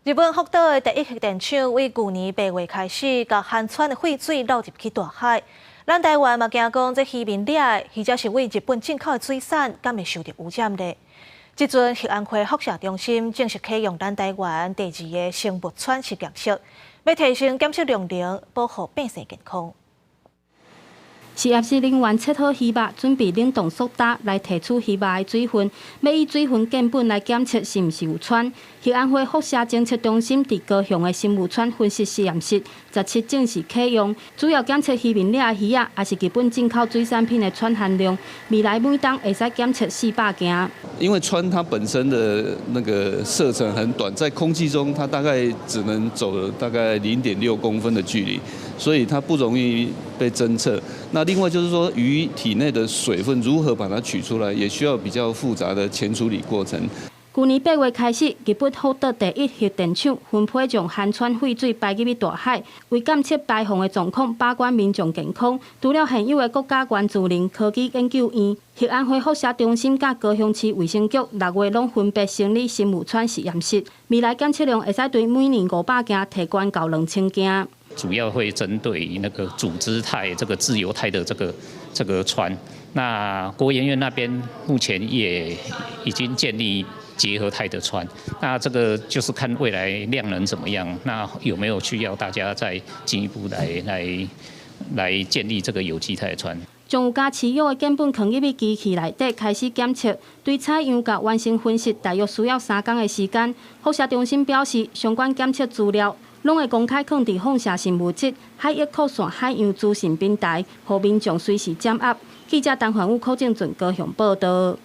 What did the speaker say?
日本福島的第一核電廠為舊年8月開始，共含氚的廢水漏入去大海。咱台灣嘛驚講，這漁民掠的，或者是對日本進口的水產，敢會受著污染咧？這陣核安會輻射中心正式啟用咱台灣第二個生物氚實驗室，欲提升檢測量能，保護百姓健康。實驗室人員切好魚肉，準備冷凍速打來提取魚肉的水分，欲以水分見本來檢測是毋是有氚。核安會輻射偵測中心佇高雄的生物氚分析實驗室，17正式啟用，主要檢測漁民掠的魚仔，抑是日本進口水產品的氚含量。未來每冬會使檢測400件。因為氚它本身的那個射程很短，在空氣中它大概只能走大概0.6公分的距離，所以它不容易被偵測。那另外就是說，魚體內的水分如何把它取出來，也需要比較複雜的前處理過程。舊年8月開始，日本福島第一核電廠分批將含氚廢水排入去大海，為監測排放的狀況，把關民眾健康。除了現有的國家原子能科技研究院、核安會輻射中心佮高雄市衛生局，6月攏分別成立生物氚實驗室，未來檢測量會使對每年500件提懸到2000件。主要會針對那個組織態、這個自由態的這個氚。那國研院那邊目前也已經建立結合態的氚，那這個就是看未來量能怎麼樣，那有沒有需要大家再進一步來建立這個有機態的氚？將有加飼藥的見本囥入去機器內底開始檢測，對採樣佮完成分析，大約需要3工的時間。輻射中心表示，相關檢測資料攏會公開放佇放射性物質海域擴散海洋資訊平台，予民眾隨時掌握。記者陳煥武、柯正俊高雄報道。